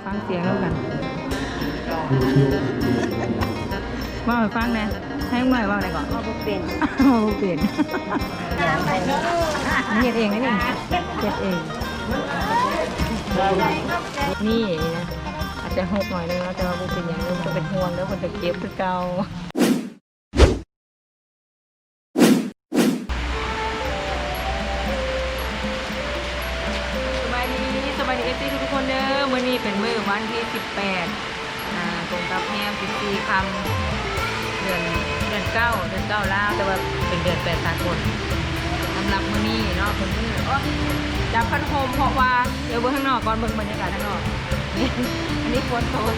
ຟັງສຽງນຳກັນ ເວົ້າໃຫ້ຟັງແດ່ ໃຫ້ນ້ອຍເວົ້າໄດ້ເກາະ? ເວົ້າບໍ່ເປັນ ເວົ້າບໍ່ເປັນ ເຮັດເອງເດ້ນີ້ ເຮັດເອງ ນີ້ນະ ອາດຈະຫົກໜ້ອຍໜຶ່ງເນາະ ແຕ່ວ່າບໍ່ເປັນຫຍັງເດີ ບໍ່ຕ້ອງເປັນຫ່ວງເດີ ເພິ່ນກໍເກັບຄືເກົ່າ. ສະບາຍດີ ສະບາຍດີ ເອັຟຊີ ທຸກໆຄົນເດີ ມື້ນີ້ເປັນມື້ວັນທີສິບແປດ ອ່າ ກົງກັບແຮມສິບສີ່ຄ່ຳ ເດືອນ ເດືອນເກົ້າ ເດືອນເກົ້າລາວ ແຕ່ວ່າເປັນເດືອນແປດສາກົນ. ສຳລັບມື້ນີ້ເນາະ ເປັນມື້ ໂອ້ ຈັບພັດລົມ ເພາະວ່າ ດຽວເບິ່ງຂ້າງນອກກ່ອນ ເບິ່ງບັນຍາກາດຂ້າງນອກ ນີ້ ອັນນີ້ຝົນຕົກ.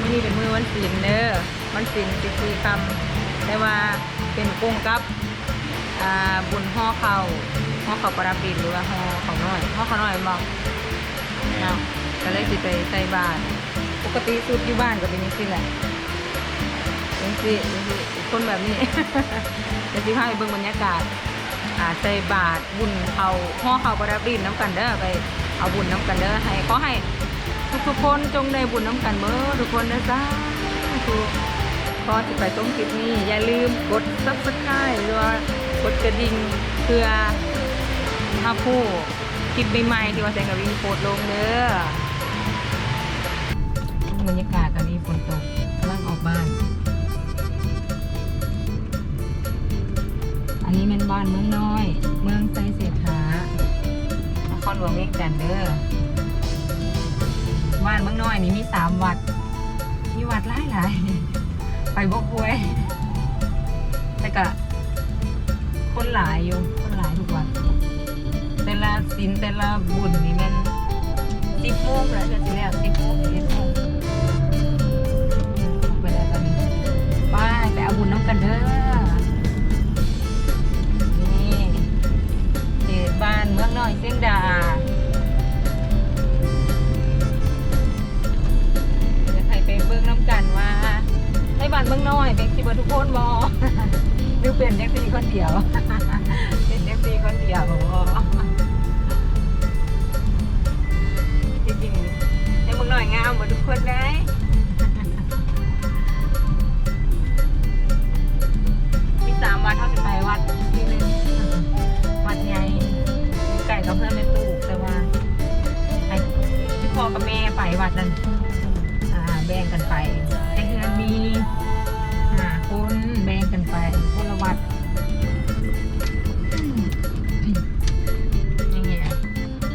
ມື້ນີ້ເປັນມື້ວັນສິນເດີ ວັນສິນສິບສີ່ຄ່ຳ ແຕ່ວ່າເປັນກົງກັບ ອ່າ ບຸນຫໍ່ເຂົ້າ ຫໍ່ເຂົ້າປະດັບດິນ ຫຼືວ່າຫໍ່ເຂົ້ານ້ອຍ ຫໍ່ເຂົ້ານ້ອຍແມ່ນບໍ່? ແມ່ນ ເນາະ ກໍເລີຍຊິໄປໃສ່ບາດ. ປົກກະຕິຊຸດຢູ່ບ້ານກໍເປັນຈັ່ງຊີ້ແຫຼະ ຈັ່ງຊີ້ ຈັ່ງຊີ້ ຄົນແບບນີ້ ດຽວຊິພາໄປເບິ່ງບັນຍາກາດ ອ່າ ໃສ່ບາດ ບຸນເຂົ້າ ຫໍ່ເຂົ້າປະດັບດິນນຳກັນເດີ ໄປເອົາບຸນນຳກັນເດີ ໃຫ້ ຂໍໃຫ້ທຸກໆຄົນຈົ່ງໄດ້ບຸນນຳກັນເບິດທຸກຄົນເດີ ສາທຸ. ກ່ອນຊິໄປຊົມຄລິບນີ້ ຢ່າລືມກົດ Subscribe ຫຼືວ່າກົດກະດິ່ງ ເພື່ອຮັບຮູ້ຄລິບໃໝ່ໆທີ່ວ່າແສງກະວີໂພສລົງເດີ. ບັນຍາກາດກະມີຝົນຕົກ ກຳລັງອອກບ້ານ. ອັນນີ້ແມ່ນບ້ານເມືອງນ້ອຍ ເມືອງໄຊເສດຖາ ນະຄອນຫຼວງວຽງຈັນເດີ. ບ້ານເມືອງນ້ອຍນີ້ມີສາມວັດ ມີວັດຫຼາຍໆ ໄປບໍ່ຄ່ອຍ ແຕ່ກະຄົນຫຼາຍຢູ່ ຄົນຫຼາຍທຸກວັດ. ແຕ່ລະສິນແຕ່ລະບຸນນີ້ແມ່ນສິບໂມງແລ້ວ ເທື່ອຊິແລ້ວສິບໂມງ ສິບເອັດໂມງ ໄປແລ້ວຕອນນີ້ ໄປ ໄປເອົາບຸນນຳກັນເດີ. ນີ້ເຂດບ້ານເມືອງນ້ອຍຊຽງດາ ຢາກໃຫ້ໄປເບິ່ງນຳກັນວ່າ ໃນບ້ານເມືອງນ້ອຍເປັນຊິເບິດທຸກຄົນບໍ່ ຫຼືເປັນຈັ່ງຊີ້ຄົນດຽວ ເປັນຈັ່ງຊີ້ຄົນດຽວບໍ່? ທີ່ຈິງໃນເມືອງນ້ອຍງາມເບິດທຸກຄົນເດ້. ມີສາມວັດ ເຮົາຊິໄປວັດທີໜຶ່ງ ວັດໃຫຍ່ ຢູ່ໃກ້ກັບເຮືອນແມ່ຕູ້ ແຕ່ວ່າໃຫ້ພໍ່ກັບແມ່ໄປວັດນັ້ນ ອ່າ ແບ່ງກັນໄປ ໃນເຮືອນມີຫ້າຄົນ ແບ່ງກັນໄປຄົນລະວັດ. ນີ້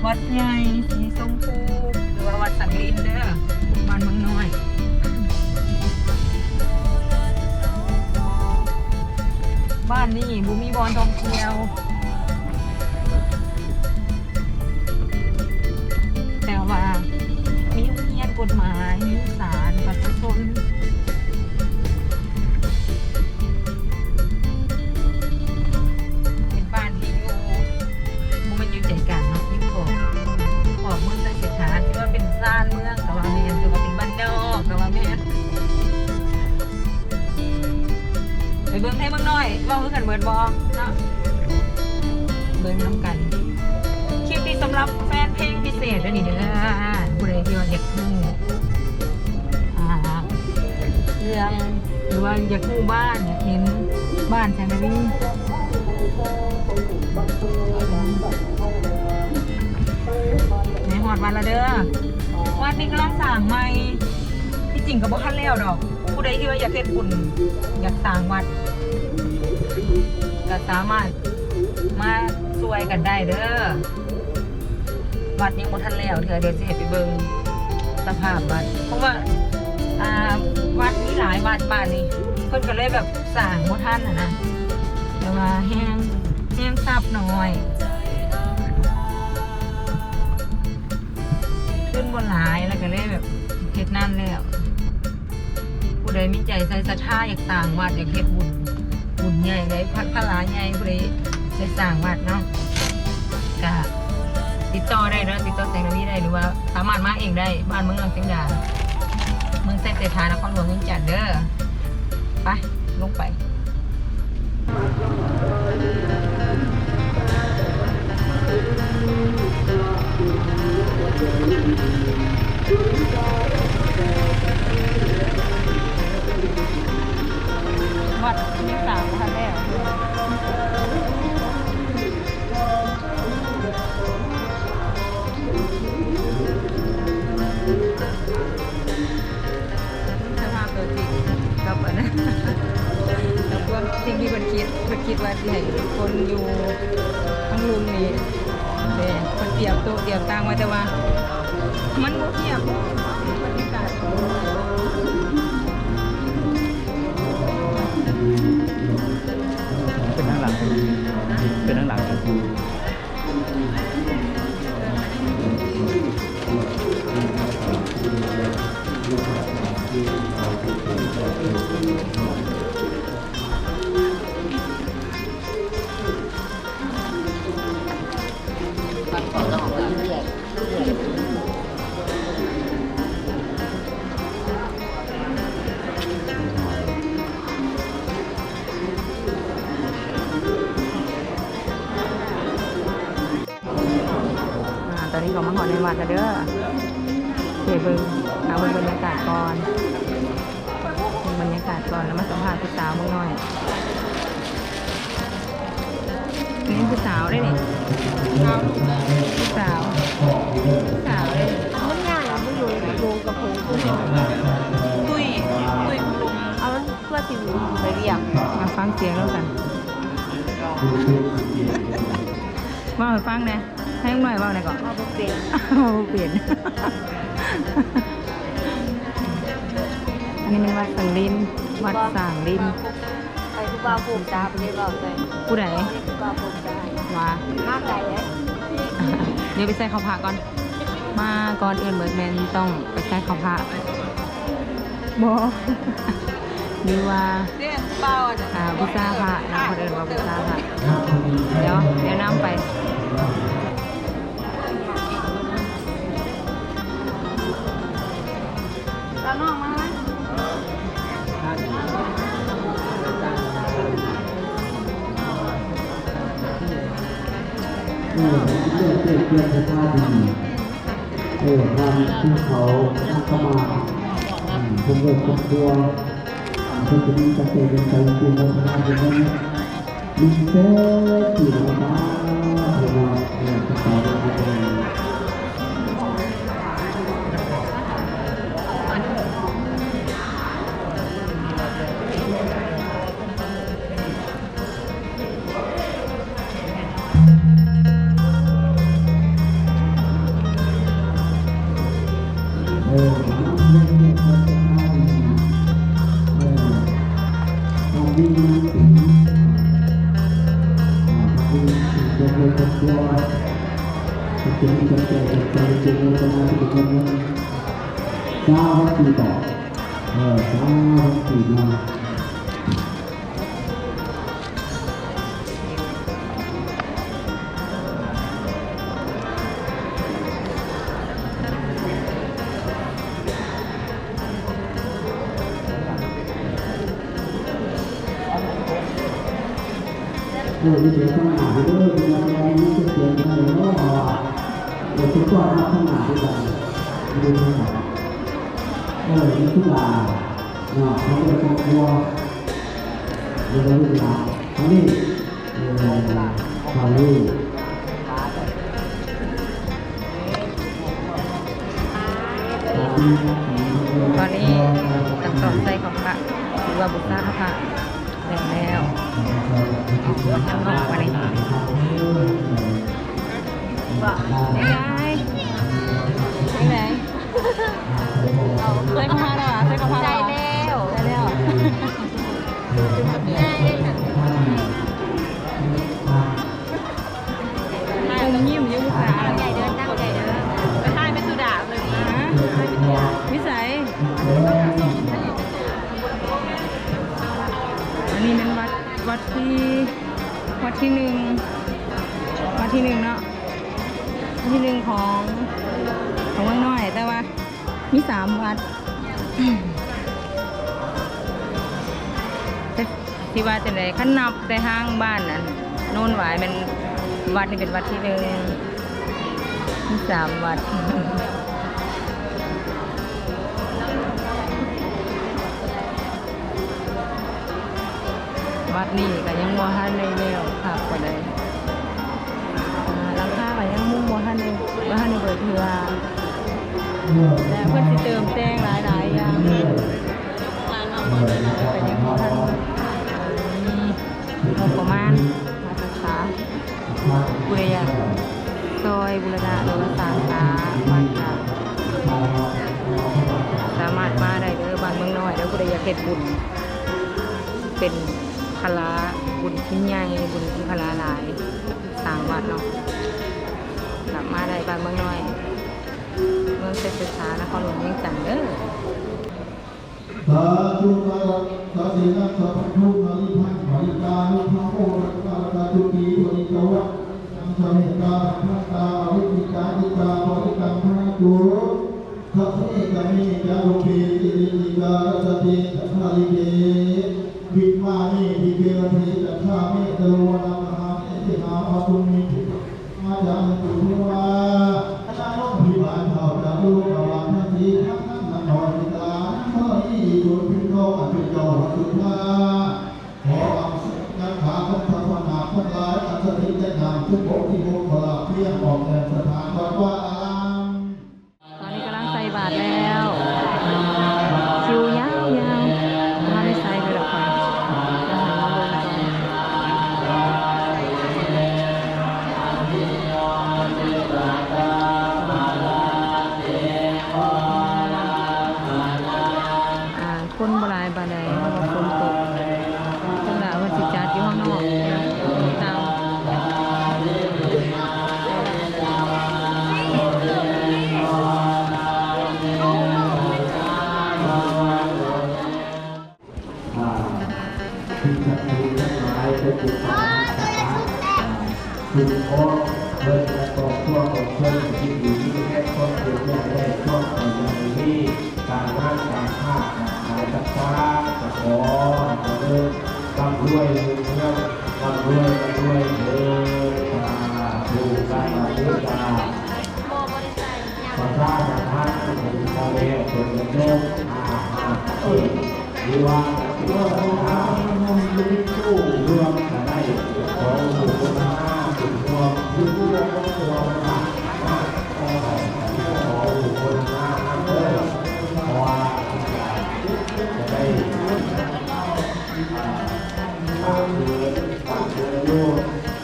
ວັດໃຫຍ່ສີຊົມພູ ຫຼືວ່າວັດສັກລິນເດີ ບ້ານເມືອງນ້ອຍ. ບ້ານນີ້ບໍ່ມີບ່ອນທ່ອງທ່ຽວ ແຕ່ວ່າມີໂຮງຮຽນກົດໝາຍ ມີສານປະຊາຊົນ. ເປັນບ້ານທີ່ຢູ່ ບໍ່ແມ່ນຢູ່ໃຈກາງເນາະ ຢູ່ຂອບ ຂອບເມືອງໄຊເສດຖາ ທີ່ວ່າເປັນຊານເມືອງກໍວ່າແມ່ນ ຫຼືວ່າເປັນບ້ານນອກກໍວ່າແມ່ນ. ໄປເບິ່ງໄທເມືອງນ້ອຍ ເວົ້າຄືກັນເບິດບໍ່ເນາະ? ເບິ່ງນຳກັນ ຄລິບນີ້ສຳລັບແຟນເພງພິເສດເດີນີ້ເດີ. ຜູ້ໃດທີ່ວ່າຢາກຮູ້ ອ່າ ເລື່ອງ ຫຼືວ່າຢາກຮູ້ບ້ານ ຢາກເຫັນບ້ານແສງນາວີ ແມ່ນ ຮອດວັດແລ້ວເດີ. ວັດນີ້ກຳລັງສ້າງໃໝ່ ທີ່ຈິງກໍບໍ່ທັນແລ້ວດອກ. ຜູ້ໃດທີ່ວ່າຢາກເຮັດບຸນ ຢາກສ້າງວັດ ກໍສາມາດມາຊ່ວຍກັນໄດ້ເດີ. ວັດຍັງບໍ່ທັນແລ້ວເທື່ອ ດຽວຊິໃຫ້ໄປເບິ່ງສະພາບວັດ ເພາະວ່າ ອ່າ ວັດມີຫຼາຍວັດ ບາດນີ້ເພິ່ນກໍເລີຍແບບສ້າງບໍ່ທັນຫັ້ນນະ ແຕ່ວ່າແຮງ ແຮງຊັບໜ້ອຍ ທຶນບໍ່ຫຼາຍ ແລ້ວກໍເລີຍແບບເຮັດນັ້ນແລ້ວ. ຜູ້ໃດມີໃຈໃສ່ສັດທາ ຢາກສ້າງວັດ ຢາກເຮັດບຸນ ບຸນໃຫຍ່ໃດ໋ ພະ ພະລາໃຫຍ່ ຜູ້ໃດຢາກສ້າງວັດເນາະ ກະຕິດຕໍ່ໄດ້ເດີ ຕິດຕໍ່ແສງນາວີໄດ້ ຫຼືວ່າສາມາດມາເອງໄດ້ ບ້ານເມືອງນ້ອຍຊຽງດາ ເມືອງໄຊເສດຖາ ນະຄອນຫຼວງວຽງຈັນເດີ. ໄປ ລົງໄປ. ວັດຍັງສ້າງບໍ່ທັນແລ້ວ. ສະພາບຕົວຈິງກັບອັນນັ້ນ ກັບຄວາມ ສິ່ງທີ່ເພິ່ນຄິດ, ເພິ່ນຄິດວ່າຊິໃຫ້ຄົນຢູ່ທາງລຸ່ມນີ້ ແບບເພິ່ນຕຽມໂຕະຕຽມຕັ່ງໄວ້ ແຕ່ວ່າມັນບໍ່ຮຽບຮ້ອຍ ບັນຍາກາດ ເປັນທາງຫຼັງ ເປັນທາງຫຼັງ. ອາ ຕອນນີ້ເຂົາມາຮອດໃນວັດແລ້ວເດີ. ເດີເບິ່ງ ຫາເບິ່ງບັນຍາກາດກ່ອນ ເບິ່ງບັນຍາກາດກ່ອນ ແລ້ວມາສຳພາດຜູ້ສາວເບິ່ງໜ້ອຍ. ນີ້ຜູ້ສາວເດ້ນີ້ ຜູ້ສາວ ຜູ້ສາວເດ້ນີ້. ມັນຍາກນະ ມັນຢູ່ໃນກະໂປງ ກະໂປງ ຕຸ້ຍ ຕຸ້ຍ ເອົາ ເພື່ອຊິໄປວຽກ. ມາຟັງສຽງນຳກັນ ເວົ້າໃຫ້ຟັງແດ່. ໃຫ້ນ້ອງນ້ອຍເວົ້າແດ່ກໍ ເວົ້າບໍ່ເປັນ ເວົ້າບໍ່ເປັນ. ອັນນີ້ແມ່ນວັດສັງລິນ ວັດສ້າງລິນ. ໃຜຜູ້ບ່າວໂພກຕາ ຜູ້ໃດເວົ້າໃສ່ ຜູ້ໃດ ຜູ້ບ່າວໂພກຕາ ວ່າ ມາໄກເດ້. ດຽວໄປໃສ່ເຂົ້າພະກ່ອນ. ມາ ກ່ອນອື່ນເບີດແມ່ນຕ້ອງໄປໃສ່ເຂົ້າພະ. ບໍ່ ຫຼືວ່າ ເດ້ ຜູ້ບ່າວ ອ່າ ບູຊາພະເນາະ ເພິ່ນເອີ້ນວ່າບູຊາພະ. ດຽວ ດຽວນຳໄປ ຕານ້ອງມາ. ເອີ ເລື່ອງເປັນເລື່ອງສະພາບດີ. ເອີ ທາງທີ່ເຂົາທຳມາ ອືມ ເພິ່ນເລີກຄອບຄົວ ເພິ່ນຈະມີການເປັນໄປເປັນວັດທະນະທຳເປັນເງິນ ມີແສນກີບມາ ເພິ່ນວ່າ ເອີ ກະເປົາເພິ່ນເປັນ ສາວທີ່ບອກ ເອີ ສາວທີ່ເນາະ. ເອີ ມີແຕ່ທາງໜ້າເດີ ເພິ່ນວ່າມີແຕ່ສຽງເທົ່ານັ້ນເນາະ ວ່າ ເອີ ທຸກຄົນຮັບທາງໜ້າຄືກັນ ເດີທາງໜ້າ ເອີ ມີທຸກຫຼາເນາະ ເຂົາເປັນຄອບຄົວ ເດີ ລູກຫຼານ ອັນນີ້ ເອີ ເຂົານີ້. ຕອນນີ້ກຳລັງໃສ່ຂອງພະ ຫຼືວ່າບູຊາພະແລ້ວ ອອກມາທາງນອກບາດນີ້. ເປັນໃດ? ເປັນໃດ? ໃສ່ຂອງພະແລ້ວຫວາ? ໃສ່ຂອງພະແລ້ວຫວາ? ໃສ່ແລ້ວ ໃສ່ແລ້ວ. ອມຍິ້ມຢູ່ຜູ້ສາວ ຕັ້ງໃຈເດີ ຕັ້ງໃຈເດີ ໄປຖ່າຍແມ່ສຸດາເລີຍ. ຮະ? ຢູ່ໃສ? ອັນນີ້ແມ່ນວັດ ວັດທີ ວັດທີໜຶ່ງ ວັດທີໜຶ່ງເນາະ ວັດທີໜຶ່ງຂອງ ຂອງເມືອງນ້ອຍ ແຕ່ວ່າ ມີສາມວັດ ແຕ່ຊິວ່າຈັ່ງໃດ ຄັນນັບແຕ່ທາງບ້ານອັນໂນນຫວາຍແມ່ນ ວັດນີ້ເປັນວັດທີໜຶ່ງ ມີສາມວັດ. ວັດນີ້ກໍຍັງບໍ່ທັນໄດ້ແລ້ວຄັກປານໃດ. ອ່າ ຫຼັງຄາກໍຍັງມຸງບໍ່ທັນໄດ້ ບໍ່ທັນໄດ້ເປີດເທື່ອ ແຕ່ເພິ່ນຊິເຕີມແຕ່ງຫຼາຍໆຢ່າງ ກໍຍັງບໍ່ທັນ ອ່າ ມີງົບປະມານ ການສຶກສາ. ຜູ້ໃດຢາກຊ່ອຍບູລະນະ ຫຼືວ່າສ້າງສາ ມັນກະສາມາດມາໄດ້ເດີ ບ້ານເມືອງນ້ອຍເດີ. ຜູ້ໃດຢາກເຮັດບຸນ ເປັນພາລາ ບຸນທີ່ໃຫຍ່ ບຸນທີ່ພາລາຫຼາຍ ສ້າງວັດເນາະ ກະມາໄດ້ ບ້ານເມືອງນ້ອຍ ເມືອງໄຊເສດຖາ ນະຄອນຫຼວງວຽງຈັນເດີ. ສາທຸ ສາທຸ ສາເສນະ ສາພັນທຸ ມະລິພັນ ມະລິກາ ນຸພາໂມ ລັກຂະ ລັກຂະຈຸຕິ ວະລິຕະວະ ສັງສະເມຕາ ສັງຄັນຕາ ອະວິກິດຕາ ຈິດຕາ ປະລິຕັງ ພະນະຕຸ ທະເສ ກະເມ ຈາລຸເກ ກິລິກິກາ ຣັດຕະເຕ ສັນທາລິເກ ວິມາເນ ທິເກລະເທ ຈັກຂາເມ ຕະໂລວະນາ ມະຫາເສນະ ມາຕຸເມ ມາຈັນຕຸ ເທວາ ອານາລົມພິບານ ທ້າວຈາຕຸໂລກະວານ ທັງສີ່ທັງນັ້ນ ນະຄອນສິຕາ ນະຄອນອີ່ຕົນເປັນເກົ້າ ອັນເປັນເຈົ້າວັດສຸດທ້າຍ ຂໍອັນສັກການຂາຂອງພະມະນາທັງຫຼາຍ ອັນສະຖິດໃນນາມສິບຫົກ ສິບຫົກ ຂໍລາບພຽງອອກແຕ່ສະຖານວັດວາອາລາມ. ຕອນນີ້ກຳລັງໃສ່ບາດແລ້ວ ຄິວຍາວໆ ບໍ່ທັນໄດ້ໃສ່ເທື່ອດອກຂ້ອຍ ອ່າ ຄົນບໍ່ຫຼາຍປານໃດ ເພາະວ່າຝົນຕົກ. ເພິ່ນວ່າເພິ່ນຊິຈັດຢູ່ຂ້າງນອກເນາະ ເຕົາ. ອ່າ ທີ່ສັກສິດທັງຫຼາຍ ໄປປົກປັກຮັກສາ ຄຸ້ມຄອງເພິ່ນ ແລະ ຄອບຄົວຂອງເພິ່ນ ຢູ່ດີມີແຮງ ຄວາມເຈັບຢ່າໄດ້ ຄວາມໄຂ້ຢ່າໄດ້ມີ ການງານການຄ້າການຂາຍຕ່າງໆ ກໍຂໍໃຫ້ຈະເລີນ ລ່ຳລວຍຮຸ່ງເຮືອງ ລ່ຳລວຍ ລ່ຳລວຍເທີ້ນ ສາທຸ ສາທຸ ສາທຸ. ປະຊາສຳພັນເຖິງພໍ່ແມ່ເພິ່ນໂຍມ ຖ້າຫາກເອີ ຫຼືວ່າຈະເປັນສັດທາ ຮ່ວມກະໄດ້ ຂໍອະນຸໂມທະນາບຸນຮ່ວມ ຢູ່ຮ່ວມຄອບຄົວ ມາ ຂໍອະນຸໂມທະນານຳເດີ ເພາະວ່າຈະໄດ້ ອ່າ ຝາກເຊີນ ຝາກເຊີນໂຍມ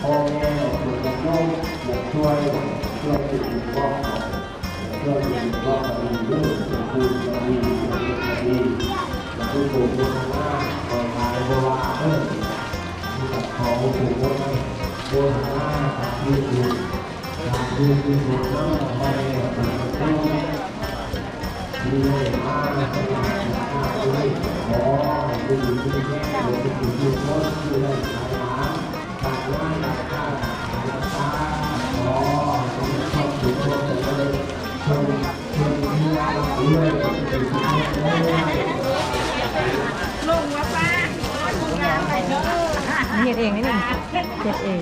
ພໍ່ແມ່ເພິ່ນໂຍມ ຢາກຊ່ວຍ ຊ່ວຍເປັນບຸນຮ່ວມ ເພື່ອເປັນບຸນຮ່ວມກະດີເດີ ເປັນບຸນກະດີ ເປັນບຸນກະດີ ແລະ ອະນຸໂມທະນາ ຂໍຫຼາຍບໍ່ວ່າເດີ ຂໍອະນຸໂມທະນາ ສາທຸ ສາທຸ ບຸນນຳ ຂໍໃຫ້ເປັນບຸນ ທີ່ໄດ້ມາໃນໂອກາດນີ້ ຂໍໃຫ້ຢູ່ດີມີແຮງ ເບິດທຸກຄົນທີ່ໄດ້ຫຼາຍຫຼາຍ ເຮັດເອງນີ້ ເຮັດເອງ.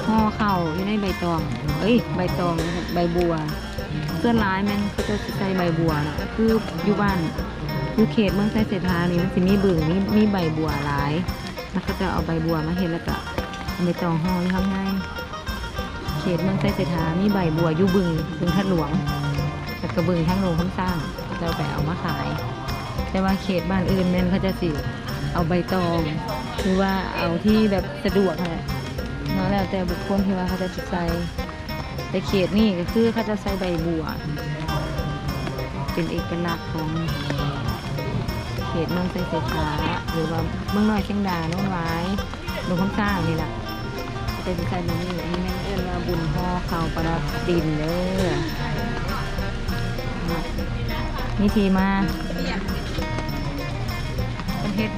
ຫໍ່ເຂົ້າຢູ່ໃນໃບຕອງ ເອີຍ ໃບຕອງ ໃບບົວ. ສ່ວນຫຼາຍແມ່ນເຂົາເຈົ້າຊິໃສ່ໃບບົວເນາະ ຄືຢູ່ບ້ານ ຢູ່ເຂດເມືອງໄຊເສດຖານີ້ ມັນຊິມີບຶງ ມີ ມີໃບບົວຫຼາຍ ແລ້ວເຂົາເຈົ້າເອົາໃບບົວມາເຮັດ ແລ້ວກະເອົາໃບຕອງຫໍ່ຢູ່ຂ້າງໃນ. ເຂດເມືອງໄຊເສດຖາມີໃບບົວຢູ່ບຶງ ບຶງທາດຫຼວງ ແລ້ວກະບຶງທາງຫຼວງຄຳຊ້າງ ເຂົາເຈົ້າໄປເອົາມາຂາຍ. ແຕ່ວ່າເຂດບ້ານອື່ນແມ່ນເຂົາເຈົ້າຊິເອົາໃບຕອງ ຫຼືວ່າເອົາທີ່ແບບສະດວກຫັ້ນແຫຼະເນາະ ແລ້ວແຕ່ບຸກຄົນທີ່ວ່າເຂົາເຈົ້າຊິໃສ່. ແຕ່ເຂດນີ້ກໍຄືເຂົາເຈົ້າໃສ່ໃບບົວ ເປັນເອກະລັກຂອງເຂດເມືອງໄຊເສດຖາ ຫຼືວ່າເມືອງນ້ອຍຊຽງດາ ໂນນຫວາຍ ດອງຄຳຊ້າງນີ້ລະ ເຂົາເຈົ້າຊິໃສ່ແບບນີ້. ອັນນີ້ແມ່ນເອີ້ນວ່າບຸນຫໍ່ເຂົ້າປະດັບດິນເດີ. ມີທີ່ມາ ເພິ່ນເຮັດ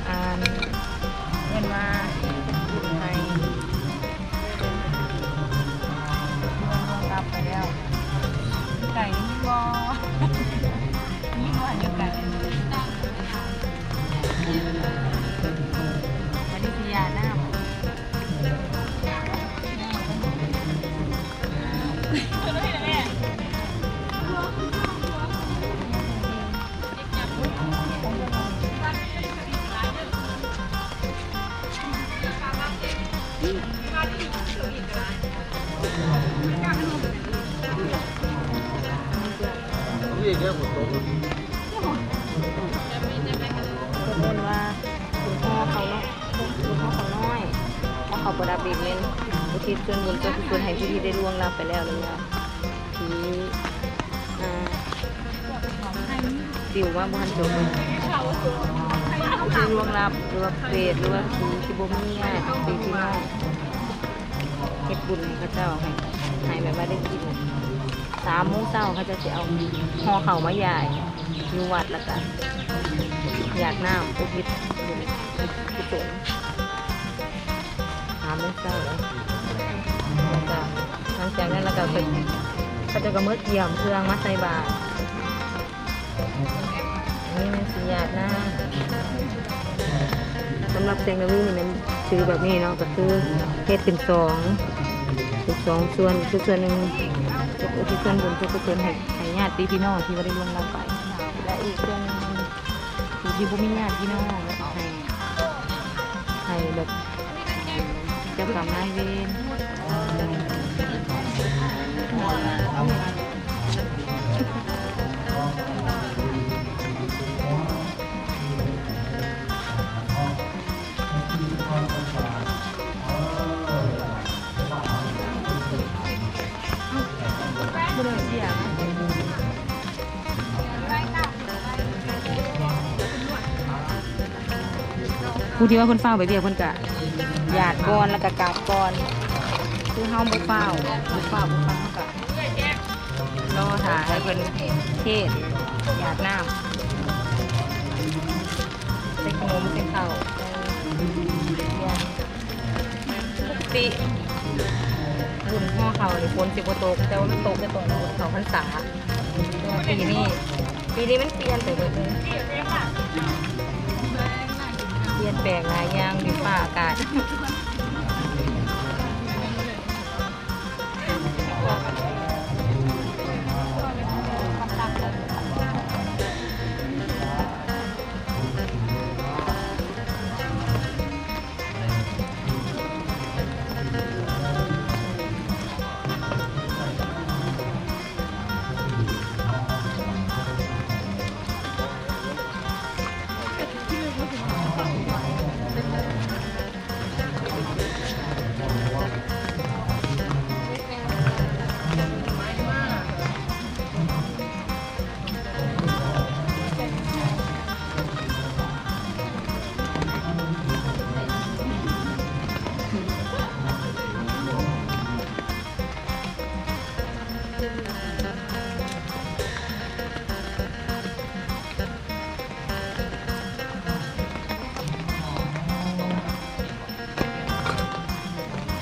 ອ່າ ເອີ້ນວ່າບຸນໃຫ້ ເພິ່ນລ່ວງລັບໄປແລ້ວ. ໄກ່ນີ້ບໍ່ ນີ້ບໍ່ຢູ່ໄກ່ ອັນນີ້ຄືຢານ້ຳ. ເອີ້ນວ່າບຸນຫໍ່ເຂົ້າເນາະ ບຸນຫໍ່ເຂົ້ານ້ອຍ ຫໍ່ເຂົ້າປະດັບດິນ ແມ່ນອຸທິດສ່ວນບຸນສ່ວນກຸສົນໃຫ້ຜູ້ທີ່ໄດ້ລ່ວງລັບໄປແລ້ວ ຫຼືວ່າ ທີ່ ອ່າ ດິວວ່າບໍ່ທັນຈົບ ຜູ້ລ່ວງລັບ ຫຼືວ່າເປດ ຫຼືວ່າຜີທີ່ບໍ່ມີຍາດຕິພີ່ນ້ອງ ເຮັດບຸນໃຫ້ເຂົາເຈົ້າ ໃຫ້ ໃຫ້ແບບວ່າໄດ້ກິນ. ສາມໂມງເຊົ້າເຂົາເຈົ້າຊິເອົາຫໍ່ເຂົ້າມາຢາຍຢູ່ວັດ ແລ້ວກະຢາດນ້ຳອຸທິດບຸນກຸສົນ. ສາມໂມງເຊົ້າແລ້ວ ແລ້ວກະຫຼັງຈາກນັ້ນແລ້ວກະເພິ່ນ ເຂົາເຈົ້າກະເມືອກຽມເຄື່ອງມາໃສ່ບາດ. ອັນນີ້ແມ່ນຊິຢາດນ້ຳ. ສຳລັບແສງນາວີນີ້ແມ່ນຖືແບບນີ້ເນາະ ກະຄືເຮັດເປັນສອງ ເປັນສອງສ່ວນ ຄືສ່ວນໜຶ່ງອຸທິດສ່ວນບຸນສ່ວນກຸສົນໃຫ້ ໃຫ້ຍາດຕິພີ່ນ້ອງທີ່ວ່າໄດ້ລ່ວງລັບໄປ ແລະອີກສ່ວນໜຶ່ງ ຜູ້ທີ່ບໍ່ມີຍາດພີ່ນ້ອງ ແລ້ວກະໃຫ້ ໃຫ້ແບບເຈົ້າກຳນາຍເວນ. ຜູ້ທີ່ວ່າເພິ່ນຟ້າວໄປວຽກ ເພິ່ນກະຢາດກ່ອນ ແລ້ວກະກັບກ່ອນ. ຄືເຮົາບໍ່ຟ້າວ ບໍ່ຟ້າວ ບໍ່ຟ້າວ ເຮົາກະລໍຖ້າໃຫ້ເພິ່ນເທດຢາດນ້ຳ ໃສ່ຂະໜົມ ໃສ່ເຂົ້າ ໃສ່ ປົກກະຕິບຸນຫໍ່ເຂົ້ານີ້ຝົນຊິບໍ່ຕົກ ແຕ່ວ່າມັນຕົກແຕ່ຕອນບຸນເຂົ້າພັນສາ. ແຕ່ວ່າປີນີ້ ປີນີ້ມັນປ່ຽນໄປເບິດເລີຍ ປ່ຽນແປງຫຼາຍຢ່າງ ດິນຟ້າອາກາດ.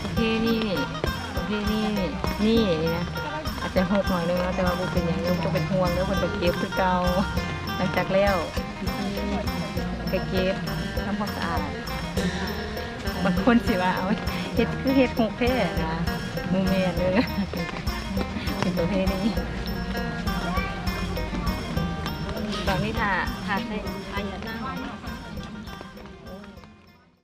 ປະເພນີນີ້ ປະເພນີນີ້ ນີ້ນະ ອາດຈະຮົກໜ້ອຍໜຶ່ງເນາະ ແຕ່ວ່າບໍ່ເປັນຫຍັງເດີ ບໍ່ຕ້ອງເປັນຫ່ວງເດີ ເພິ່ນກະເກັບຄືເກົ່າ. ຫຼັງຈາກແລ້ວ ກະເກັບທຳຄວາມສະອາດ. ບາງຄົນຊິວ່າ ເອົາ ເຮັດຄືເຮັດຫົກແທ້ນະ ບໍ່ແມ່ນເດີ ເປັນປະເພນີ. ຕອນນີ້ຖ້າ ຖ້າໃຊ້